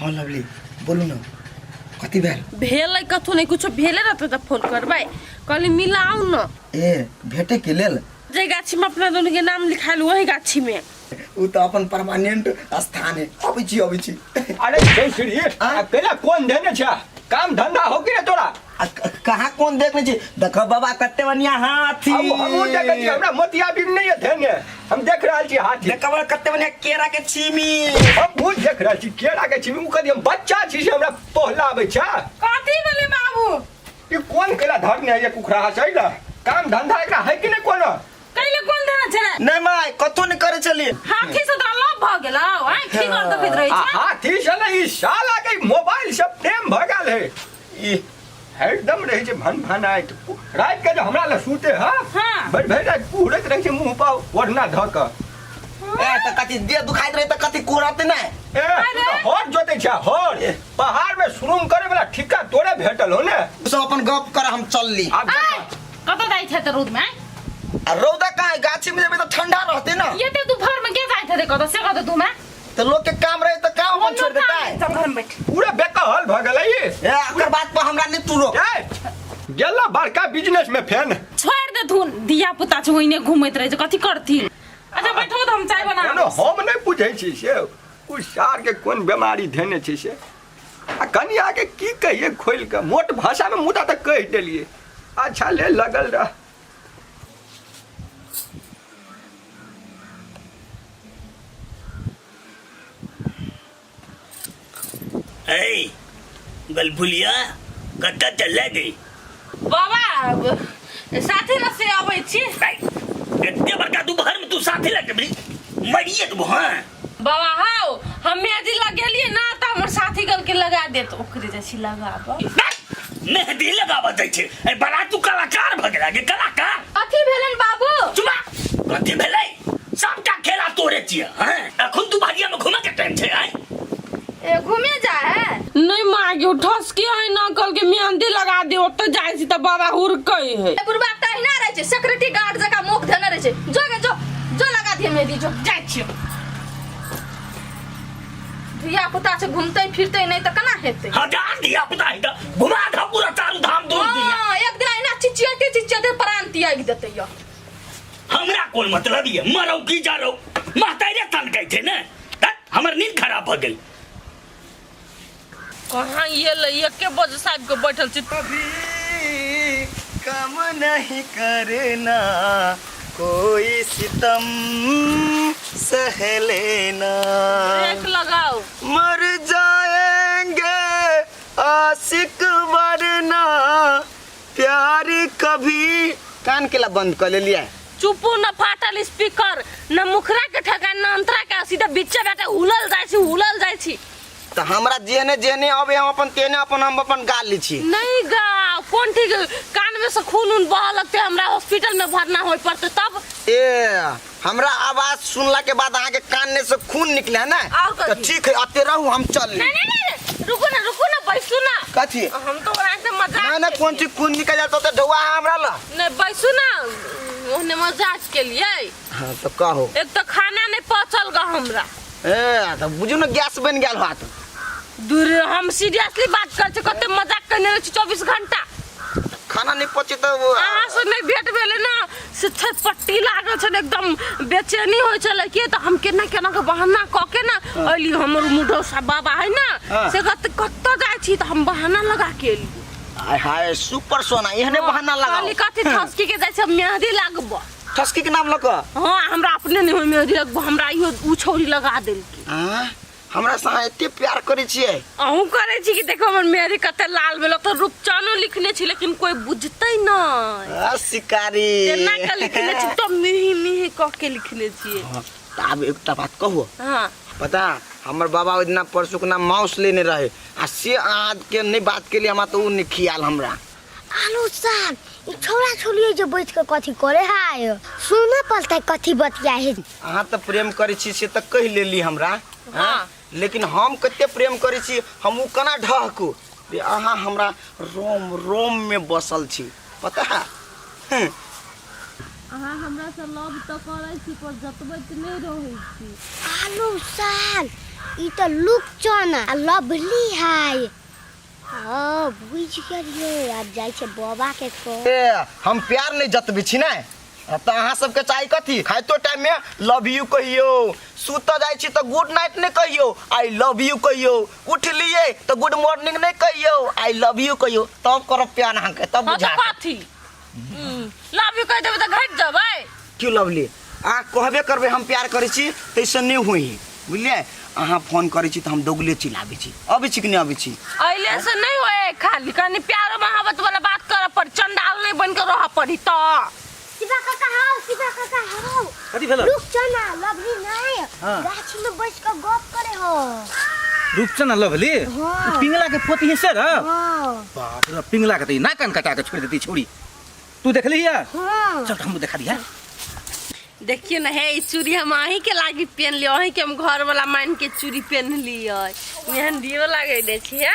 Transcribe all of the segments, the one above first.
हाँ लवली बोलू ना कथी भेल? भेलै कथो नहीं, कुछो भेले रहते तऽ फोन करबै। कहली मिलाउ न। ए भेटे के लेल? जे गाछी में अपना दोनों के नाम लिखायल वही गाछी में। उ तो अपन परमानेंट स्थान है। अबै छी अबै छी। अरे जय श्री आ केला कोन देने छ काम धंधा हो कि ने तोरा? आ कहाँ कोन देखने छी? देखो बाबा कते बढ़िया हाथी। अब हमहूँ देखै छी, हमरा मोतियाबिंद नहीं है धेने, हम देख रहल छी हाथी। देखो बाबा कते बढ़िया केरा के छीमी। हमहूँ देख रहल छी केरा के छीमी। उ कदी हम बच्चा छी से हमरा पोहलाबै छ? कथी भेलै बाबू? ई कोन केला धरने है ये कुखरा छै ने? काम धंधा एकरा है कि नहीं कोनो? कैले कोन देना छलै? नहीं माय कथो नहीं करे छली। हाथी से तोरा लव भ गेलौ? आँय की कर देखैत रहै आ छै? हाथी से ने ई साला के मोबाइल से प्रेम भ गेल है। ई हरदम रहै छै भन भनाइत। राति के जे हमरा लग सुते है, हाँ। भरि भरि राति कुहरैत रहै छै मुँह पर ओढ़ना धऽ कऽ। ए त कथी देह दुखाइत रहे त कथी कुहरत नहीं? ए तू तऽ हर जोतै छै हर। पहाड़ में सुरुंग करे वाला ठिक्का तोरे भेटल हो ने? सब अपन गप कर हम चलली। आब आय, कतऽ जाइ छै तऽ रौद में? आ रौदा कहाँ है? गाछी में जेबै त ठंडा रहते ना। ये ते दोपहर में के जाइ छै कतऽ से कतऽ तू में? त लोग के काम रहे त काम अपन छोड़ देता है। चल घर में बैठ। पूरा बेकहल भ गेलै ई। ए ओकर बात पर हमरा नहीं तू रोक। ए, गेला बड़का बिजनेस में फेन। छोड़ दे धुन, धिया पुता छै ओहिने घुमैत रहै छै, कथी करथिन? अच्छा बैठो तऽ हम चाय बना। कोनो हम नहि बुझै छी से उ सार के कोन बीमारी धेने छै से। आ कनिया के की कहिए खोलि कऽ मोट भाषा में मुदा तऽ कहि देलियै। अच्छा ले लगल रह। ऐ गलफुलिया कतऽ चलले गई? बाबा साथी ल से अबै छी। ऐ, एते बड़का दुपहर में तू साथी लग जेबही? मरिए देबो। हाँ बाबा हाउ हम मेहदी लगेलिए ना त हमर साथी गल के लगा देत, ओकरे जाइ छी लगाब। मेहंदी लगाबऽ जाइ छै? ऐ बड़ा तू कलाकार भऽ गेला गे कलाकार। कथी भेलन बाबू? चुपा। कथी भेलै? सबटा खेला तोरे छियै। हाँ अखन दुपहरिया में घूमे के टाइम छै? आय ए घूमे जा है? नहीं माँ ठसके है ना, कल के मेहंदी लगा दे ओते जाइ छी त बाबा हुरकै है। ए बुढ़बा तहिना रहै छै, सिक्योरिटी गार्ड जकाँ मुख धेने रहै छै। जो गे जो, जो लगा दिए मेहंदी जो। जाइ छी। धिया पुता छै घूमते फिरते नहीं तऽ केना हेतै? हजार धिया पुता है तऽ घुमा दह पूरा चारू धाम दूर दुनिया। हाँ, एक दिन एना चिचियाते चिचियाते प्राण त्याग देतै यौ। हमरा कोन मतलब ये, मरौ की जरौ, महतैरे तनकै छै ने। धत्, हमर नींद खराब भऽ गेल। कहाँ ये ले एके बजे साहब के बैठल छी। कभी कम नहीं करना कोई सितम सह लेना। ब्रेक लगाओ। मर जाएंगे आशिक वरना प्यार कभी। कान केला बंद कर लेलिए? चुपू न फाटल स्पीकर न मुखरा के ठेकान न अंतरा के, सीधा बीचे बाटे हुलल जाइ छी हुलल जाइ छी। त हमरा जेहने जेहने अबे हम अपन तेहने अपन हम अपन गा लै छी। नहीं गा कोन ठीक कान में से खून उन बह लगते, हमरा हॉस्पिटल में भरना होय पड़ते तब। ए हमरा आवाज सुनला के बाद अहाँ के कान में से खून निकले है ना? और कथी? त ठीक है अते रहू हम चल ली। नहीं नहीं नहीं रुको ना रुको ना बैसू ना। कथी? हम तो ओकरा से मजाक ना ना कोन चीज खून निकल जाता तो ढौआ है हमरा ला। नहीं बैसू ना ओहने मजाक के लिए। हाँ तो कहो। एक तो खाना नहीं पचल गा हमरा। ए तो बुझू ना गैस बन गेल हाथ। दूर हम सीरियसली बात कर छी, कते मजाक करने रहै छी 24 घंटा। खाना नहीं पचे तो वो अहाँ से नहीं भेंट भेलै ना से छटपट्टी लागल छल, एकदम बेचैनी होइ छलै कि तऽ हम केना केना के बहाना कऽ के ना अयली। हमर मुढौसा बाबा है ना हाँ। से कत कतऽ जाइ छी तऽ हम बहाना लगा के एली। आय हाय सुपर सोना एहने बहाना लगाओ। कहली कथी ठसकी के जाइ छी हम मेहंदी लागबो। ठसकी के नाम लऽ कऽ? हाँ हमरा अपने नहीं होइ मेहंदी लगबो, हमरा इहो उ छौरी लगा देलकी। हाँ हमरा से अहाँ एते प्यार करै छियै? अहूँ करै छी कि देखो हमर मेहरी कते लाल भेल, तो रूपचनो लिखने छी लेकिन कोई बुझतै नहि। आ, शिकारी केना के लिखने छी तो मिही मिही कह के लिखने छियै। हाँ, तऽ आब एकटा बात कहू? हाँ। पता हमर बाबा ओहि दिना परसुक ना माउस लेने रहे आ से अहाँ के नहि बात केलियै हमरा तऽ ओ नहि खियाल हमरा। आलू साहब ई छौड़ा छौड़ी जे बैठ के कथी करे हाय सुन पड़तै कथी बतिया है। अहाँ तऽ प्रेम करै छी से तऽ कहि लेली हमरा। हाँ। लेकिन हम कते प्रेम करै छी हम ओ केना ढहकू जे अहाँ हमरा रोम रोम में बसल छी पता है? हम्म। अहाँ हमरा से लव तऽ करै छी पर जतबैत नहि रहै छी। आलू साल ई तऽ लुकचन आ लवली है। हाँ बुझि गेलियै, आब जाइ छै बाबा के कह। ए, हम प्यार नहीं जतबै छी ने, तऽ अहाँ सबके चाही कथी? खाइतो टाइम में लव यू कहियो, सुतऽ जाइ छी तऽ गुड नाइट नहीं कहियो, I love you कहियो, उठलियै तऽ गुड मॉर्निंग नहीं कहियो, I love you कहियो, तब करब प्यार अहाँके, तब हाँ तऽ बुझायत। कथी लव यू कहि देबै तऽ घटि जेबै? क्यों लवली, अहाँ कहबे करबै हम प्यार करै छी, ताहिसँ नहि होइ, बुझलियै? अहाँ फोन करै छी तऽ हम दौगले चलि आबै छी। अबै छी कि नहि अबै छी? अइले से नहीं होए, खाली कनी प्यारो मोहब्बत वाला बात करे पड़ी, चंडाल नहीं बन के रह पड़ी तो। शिवा काका हाउ, शिवा काका हाउ। कथी भेल? रुपचन आ लवली नहीं हाँ। गाछी में बैठ के गप करे हो। रूपचन आ लवली? हाँ। ई पिंगला के पोती है सर? हाँ। बाप रे, पिंगला के त ई नाक कान कटा के छोड़ देती छोड़ी। तू देखली है? हाँ। चल हमू देखा दिया। देखियो ना हे, ई चूड़ी हम अहीं के लागी पहन लियो, अहीं के हम घर वाला मान के चूड़ी पहन लियो, मेहंदियो लगे दे छी है।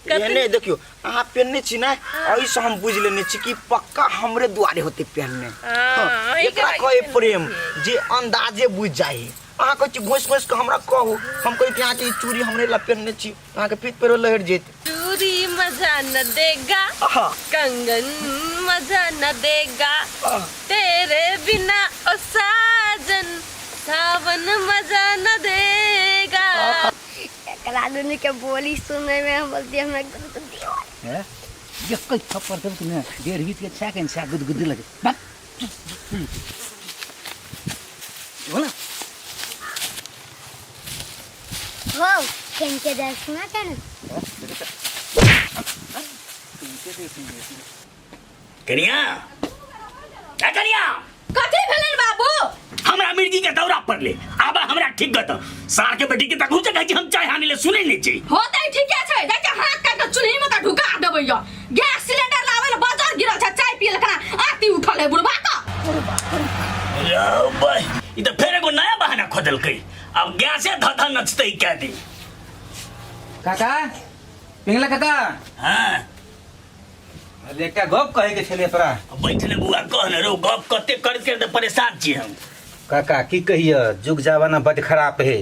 एने देखियो, अहाँ पहनने छी ने, एहिसँ हम बुझि लेने छी कि पक्का हमरे दुआरे होते पहनने। हाँ, अहीं के एकरा लागी कहे पहनने प्रेम छी। जे अंदाजे बुझि जाइ। अहाँ कहै छी घोसि घोसि कऽ हमरा कहू, हम कहै कि अहाँके ई चूड़ी हमरे ला पहनने छी, अहाँके पीठ पर लहरि जेत। चूड़ी मजा न देगा, आहा। कंगन मजा न देगा, आह। तेरे बिना ओ साजन सावन मजा न देगा। एकरा दुनू के बोली सुनै में हमर देह में गुदगुदी हो। हैं? एक थप्पड़ देब कि ने डेढ़ बीत के छा के छा गुदगुदी लगे। बस। बोला। हो केन के दर सुना था ना। कनिया, ए कनिया। कथी भेलन बाबू? हमरा मिर्गी के दौरा पड़ले, आब हमरा ठीक गत सार के बेटी के तकू से कहै छी हम चाय हानि ले सुनै नहीं छी। होतै ठीके छै, जाइ छै हाथ काटि के चूल्ही में तऽ ढुका देबै यो। गैस सिलेंडर लाबै ले बाजार गिरल छै, चाय पिए ले कना आरती उठल है बुढ़बा का। रौ बై, ई तऽ फेर एगो नया बहाना खोजलकै, अब गैसे धऽ धऽ नचतै कै दिन। काका, पिंगला काका। हाँ। अरे एकटा गप कहै के छलै तोरा। बैठ ने बुआ, कह ने रौ गप, कते कर के तऽ परेशान छी हम। काका की कहिय, जुग जमाना बड खराब है।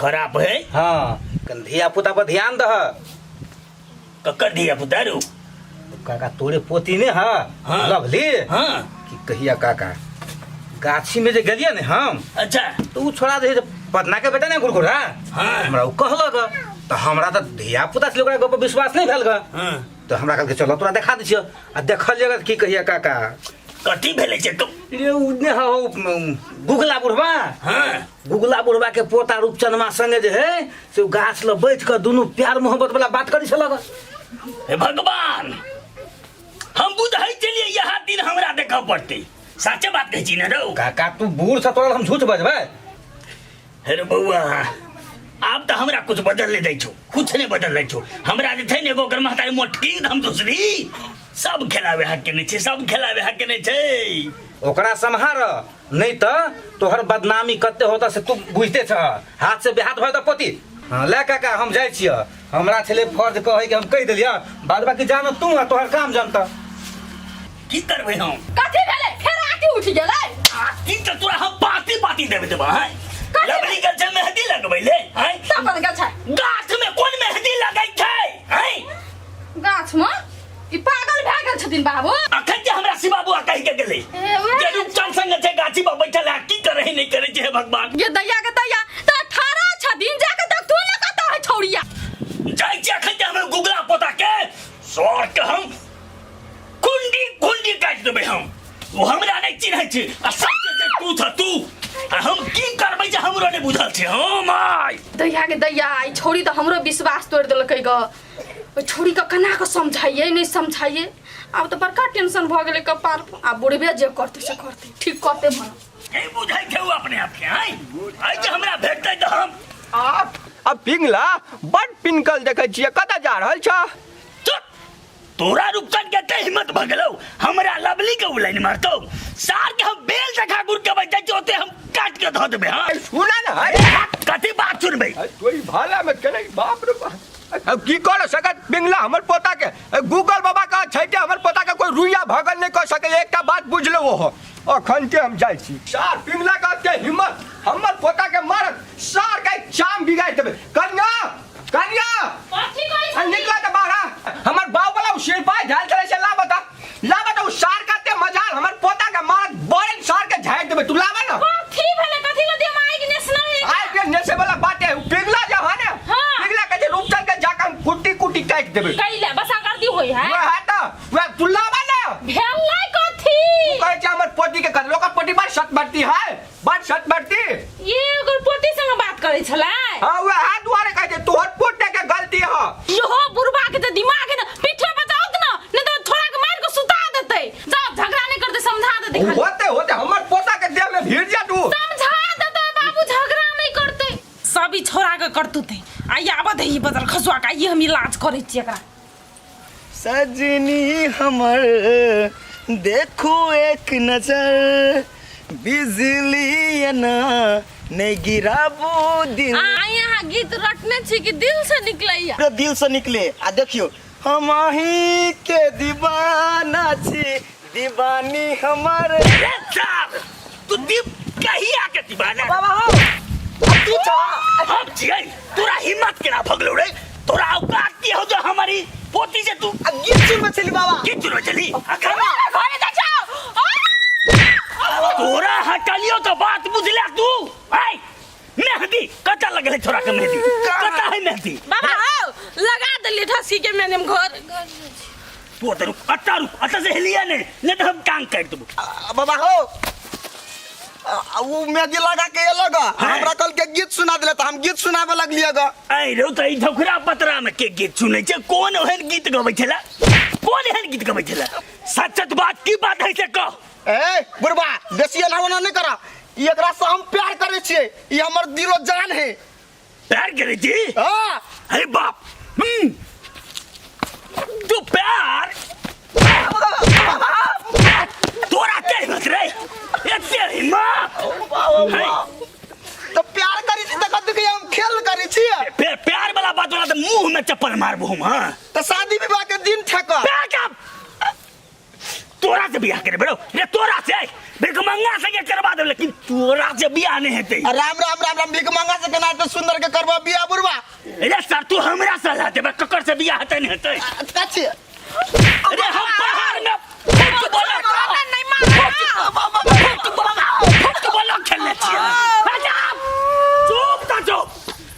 खराब है? हाँ, कन धिया पुता पर ध्यान दह। ककर धिया पुता रौ? काका तोरे पोती ने हा? हाँ। लवली। हाँ। की कहिया काका, गाछी में जे गेलियै ने हम। अच्छा। तो उ छोड़ा जे पटना के बेटा ने घुरघुरा। हाँ। हमरा उ कहलक तऽ हमरा तऽ धिया पुता छलै, ओकरा गप पर विश्वास नहि भेल ग। हाँ। तऽ हमरा कहलकै चलो तोरा देखा दै छियौ, आ देखल जगह की कहिया काका। कथी भेलै छै तो? रे उ ने हौ गुगला बुढ़वा। हाँ। गुगला बुढ़वा के पोता रूपचनमा संगे जे है से उ गाछ लग बैठ कऽ दुनू प्यार मोहब्बत वाला बात करै छलक। हे भगवान, हम बुझै छलियै यहाँ दिन हमरा देखऽ पड़तै। साचे बात कहै छी ने रौ? काका तू बूढ़ छ, तोरा हम झूठ बजबै? हे रे बौआ, आब तऽ हमरा कुछ बदल नहि दै छौ, कुछ नहि बदल दै छौ। हमरा जे छै ने एगो ओकर महतारी मोटकी हम दूसरी सब खेलावे हक के नहि छै, सब खेलावे हक के नहि छै। ओकरा सम्हार, नहीं तऽ तोहर बदनामी कते होता से तू बुझते छह, हाथ से बेहाथ भऽ जेतौ पोती। हाँ, ले काका हम जाइ छियै, हमरा छलै फर्ज कहै के हम कहि देलियै, बाद बाकी जान तू आ तोहर काम जानता। की करबै हम? कथी भेलै? फेर आती उठि गेलै? आती तऽ तोरा हम पाती पाती देबै देबै हैं? लवली गेल छै मेहंदी लगबै ले हैं? तब कतऽ गेल छै? गाछ में कोन मेहंदी लगै छै हैं? गाछ में? ई पागल भए गेल छथिन बाबू। अखन जे हमरा शिवा बुआ कहि के गेलै ए, उएह जे रूपचंद संगे छै गाछी पर बैठल है, की करै है, नहि करै छै, हे भगवान। ये दैया के दैया तऽ 18 छथिन, जाके देखतू ने कतऽ है छौड़िया। जाइ छी अखन जे हमर गुगला पोता के सर के हम कुंडी कुंडी काटि देबै हम। ओ हमरा नहि चिन्है छै आ सबके जे तू छ तू, आ हम की करबै जे हमरो नहि बुझल छै। हँ my. दैया के दैया, ई छौड़ी तऽ हमरो विश्वास तोड़ि देलकै ग। ओहि छौड़ी के केना कऽ समझाइए नहि समझाइए, आब तऽ बड़का टेंशन भऽ गेलै कपार पर। आब बुढ़बे जे करतै से करतै, ठीक करतै भला। नहि बुझै छै ओ अपने आप के, आँय? आइ जे हमरा भेटतै तऽ हम आ पिंगला बड पिनकल देखै छियै, कतऽ जा रहल छ? चुप! तोरा रूपचंद के एते हिम्मत भऽ गेलौ हमरा लवली के उलाइन मारतौ? सार के हम बेल देखा गुड़ के बैठे छी, ओते हम काट के धऽ देबै। हाँ सुना ना, अरे कथी बात सुनबै? अरे तोई भाला में केने, बाप रे बाप। अब की कर सकत पिंगला हमर पोता के? ए, गूगल बाबा का छै जे हमर पोता के कोई रुइया भगल नहीं कर सके, एकटा बात बुझ लो हो। अखन के हम जाइ छी। सार पिंगला का के हिम्मत हमर पोता के मारत, सार देबै। कैला बसा कर दी होई है। वएह तऽ वएह तुल्लाबा ने भेलै कथी? कहै छै हमर पोती के कथी, ओकर पोती बड़ सतबरती है, बड़ सतबरती। ये ओकर पोती संग बात करै छलै? हाँ, वएह दुआरे कहै छै तोहर पोते के गलती है। इहो बुढ़बा के जे दिमाग है ना, पीठे पर जाओत ना, नहीं तो छोड़ा के मार के सुता देतै। जाओ झगड़ा नहीं करते, समझा देतै खाली। होते होते हमर पोता के देह में भीड़ जा तू। समझा देतै बाबू, झगड़ा नहीं करते। सब ई छोड़ा के करतुत है। आइ आबऽ दे ई बदल खसुआ के, आइए हम इलाज करै छी एकरा। सजनी हमर देखू एक नजर, बिजली ना नहीं गिराबू दिल। आ यहाँ गीत रटने छी कि दिल से निकलैया? पूरा दिल से निकले। आ देखियो हम अहीं के दीवाना छी, दीवानी हमर। रे साहब, तू दीप कहिया के दीवाना? बाबा हो, अब तू छा। हम छियै, तोरा हिम्मत केना भगलो रे? तोरा औकात की हो जो हमारी पोती से तू अब गीत सुनबे छली बाबा। गीत सुनबे छली? अखन घरे जा जाओ। तोरा हटलियो तो बात बुझला तू। ऐ मेहंदी कता लगले छोरा के? मेहंदी कता है मेहंदी? बाबा हो, लगा देली ठसी के मैंने घर घर। तू अतः रुक, अतः रुक, अतः से हिलिया नहीं, नहीं तो हम टांग काट देबो। बाबा हो, वो मेहंदी लगा के एलग, हमरा कल के गीत सुना दिले त हम गीत सुनाबे लगलिए ग। ऐ रो त ई धोखरा पतरा में के गीत सुनै छै? कोन ओहन गीत गबै छला? कोन एहन गीत गबै छला? सच बात की बात है से कह। ए बुढ़बा, बेसी एना ओना नहीं करा। ई एकरा से हम प्यार करे छिए, ई हमर दिलो जान है। प्यार करे छी? हां। अरे बाप, तू प्यार तोरा के हिम्मत रे, एते हिम्मत? तो प्यार करी छी त कथि के हम खेल करी छी? प्यार वाला बात वाला त मुंह में चप्पल मारबो हम। हां, त शादी विवाह के दिन ठेक प्यार का तोरा से बियाह करे बड़ो रे, तोरा से भिखमंगा से के करवा दे, लेकिन तोरा से बियाह नहीं हेतै। राम राम राम राम, भिखमंगा से केना तो सुंदर के करबा बियाह बुढ़वा? रे सर, तू हमरा सलाह देबे ककर से बियाह हेतै नहीं हेतै? कथि? अरे हम पहाड़ में फुटबॉल नहीं मार, फुटबॉल फुटबॉल खेलने छियै। चुप त चुप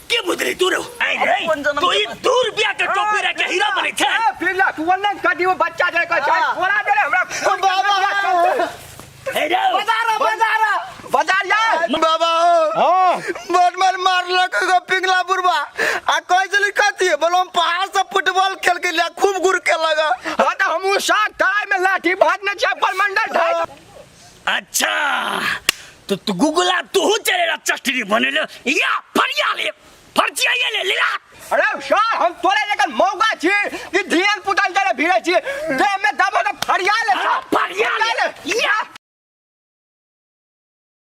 के बुझली तू रे? ऐ रे, तू ई 2 रुपया के टोपी रख के हीरो बनै छै। ए, फिर ला, तू ऑनलाइन कर दियो बच्चा जाय के छै। बोला दे रे हमरा। बाबा। हे रे। बाजार बाजार बाजार यार। बाबा हो। हां। बड़ मार मारलक गो पिंगला बुढ़वा। आ कहै छली कथी? बोलो हम पहाड़ से फुटबॉल खेल के लिया खूब गुड़ के लगा। हां, त हमहु साग तराई में लाठी भाजने छै परमंडल ढाई। अच्छा तो तू गुगला तू चलेला चस्टरी बनेले या फरिया ले, फरचिया ये ले ले। अरे सर, हम तोरे जखन मौका छी कि धियान पुताल चले भिड़े छी, देह में